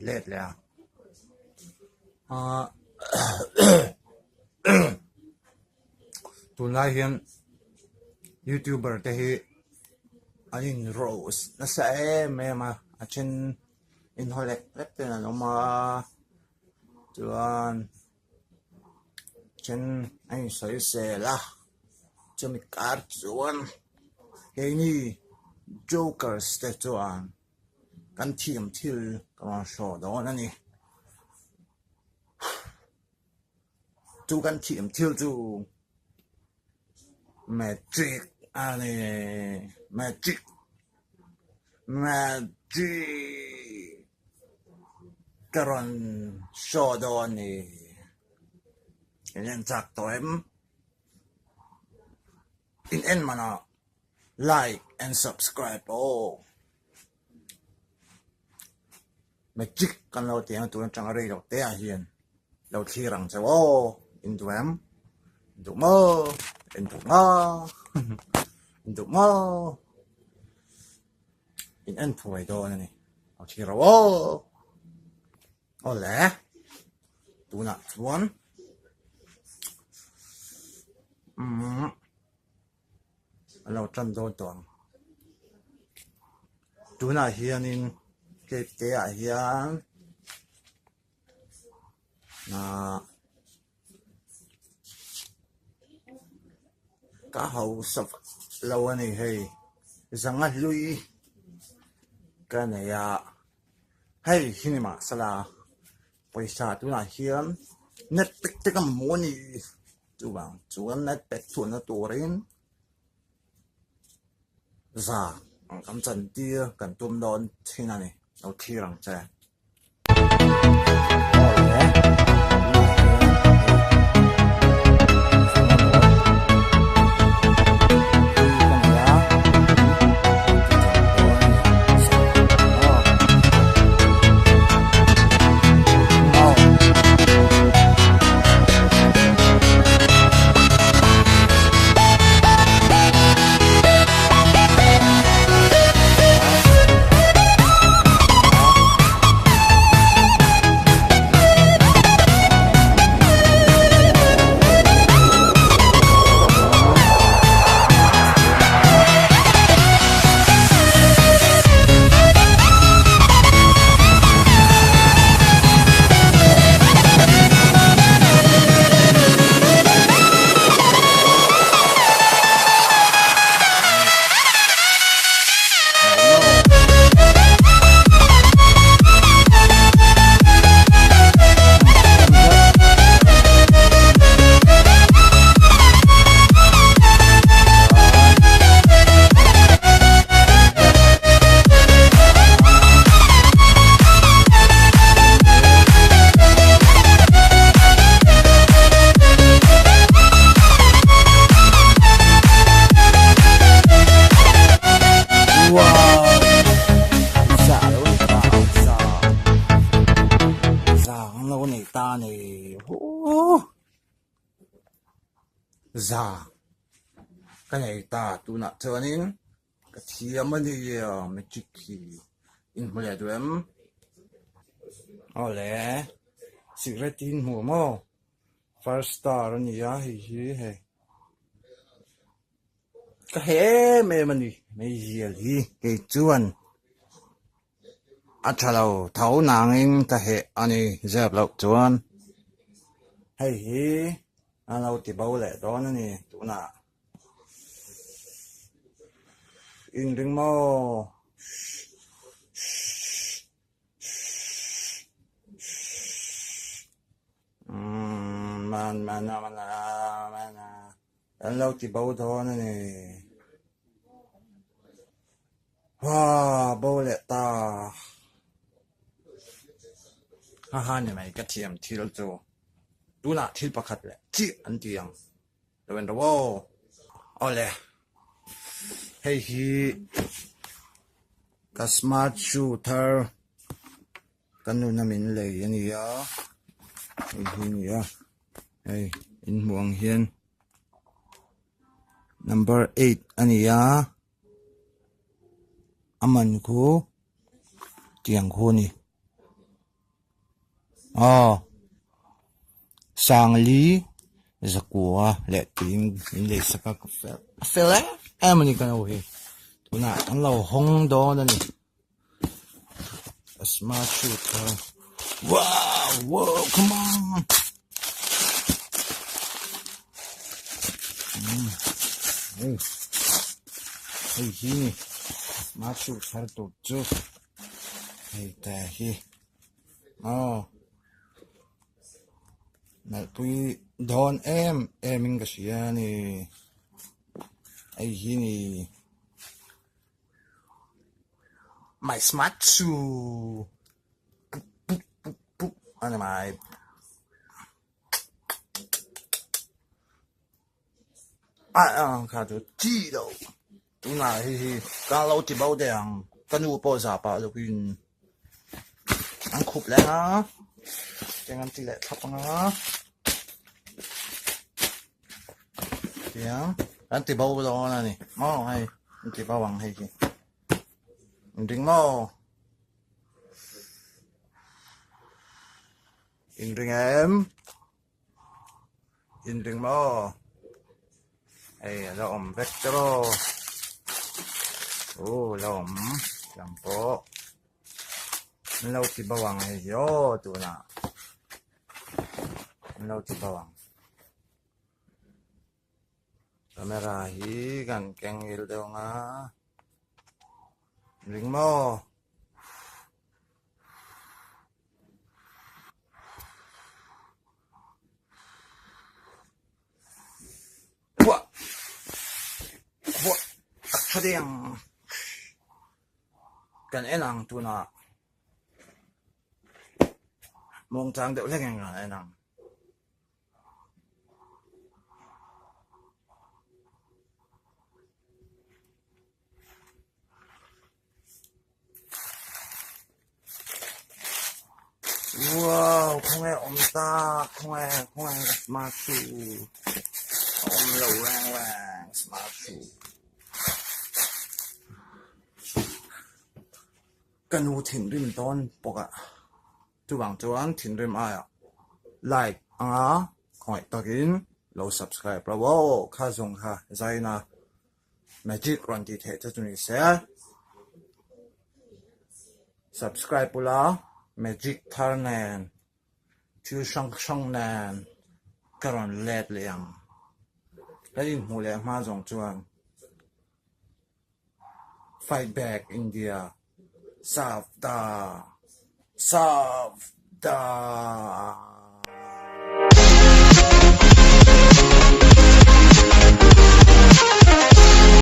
let leh a ahh tunlai hian youtuber te hi an in roast nasa em em a a then inhaw lek lek ten an awm a chuan then a insawi sel a chumi kar chuan keini jokers te chuan kan thiam thil ka rawn hraw dawn a ni. Chu kan thiam thil chu magic a ni magic magic ka rawn show dawn a ni. In en chak tawh em? In en manah like and subscribe aw. Magic kan lo ti ang tun atanga rei lo te ah hian lo thlir ang che aw in duh em in duh maw in duh maw in duh maw in en thuai dawn a ni lo thlir rawh aw awle tunah chuan umm. A lo tan dawn tawh ang. Tunah hianin cake te ah hian ahh ka hausa vak lo a ni hei zanga hlui ka nei a hei hi ni mahsela pawisa tunah hian net pack te ka mamawh a ni. Chuvang chuan net pack chhuahna turin za ang kan chantir kan tum dawn thin a ni lo thlir ang che. Za ka nei ta tunah chuanin ka thiam a ni magic hi in hmu leh duh em awle cigarette hi in hmu maw first star a ni a hei hi hei ka heh em em a ni meizial hi kei chuan a tha lo tho nangin ka heh a ni zep loh chuan hei hi a lo ti bo leh dawn a ni tunah inring maw. An lo ti bo dawn a ni. Haa bo leh ta. Haha ni mai ka thiam thil chu. Tunah thil pakhat leh chiah an ti ang. Lo en rawh aw. Awle. Hei hi ka smart shoe thar ka nuna min lei a ni a. Hei hi a ni a. Hei in hmuh ang hian number 8 a ni a. A man khu tiang khu a ni. Aw Sangli zakua leh tiin min lei sak a ka fel a fel em em a ni ka nu hi tunah an lo hawng dawn a ni a smart shoe kha wow wow come on hei hei hi ni smart shoe thar tur chu hei te hi aw. Nalhpui dawn em em in ka hria a ni hei hi ni my smart shoe pup pup pup pup a ni mai. Kha chu chi lo tunah hei hi ka lo ti bo deuh ang ka nu pawh zah pah loin an khup leh ang a tiang an ti leh thlap ang a tiang an ti bo dawn a ni maw hei an ti bo ang hei hi in ring maw. In ring em? In ring maw? Hei a la awm vek te maw? Aw la awm tiang pawh an lo ti bo ang hei hi aw tunah an lo ti bo ang. Camera hi kan keng ngil deuh ang a ring maw? Buah buah a tha deuh ang kan en ang tunah muangchang deuh hlek in kan en ang. Wow khawnge awm ta khawnge khawnge ka smart shoe a awm lo reng reng smart shoe ka nu thinrim dawn bawk a chuvang chuan thinrim aiah like anga khawngaih takin lo subscribe rawh aw kha zawng kha zaina. Magic rawn tih theih chu chu ni se subscribe ula magic thar nen thil hrang hrang nen ka rawn let leh ang ka inhmuh leh hma zawng chuan fight back India safta safta.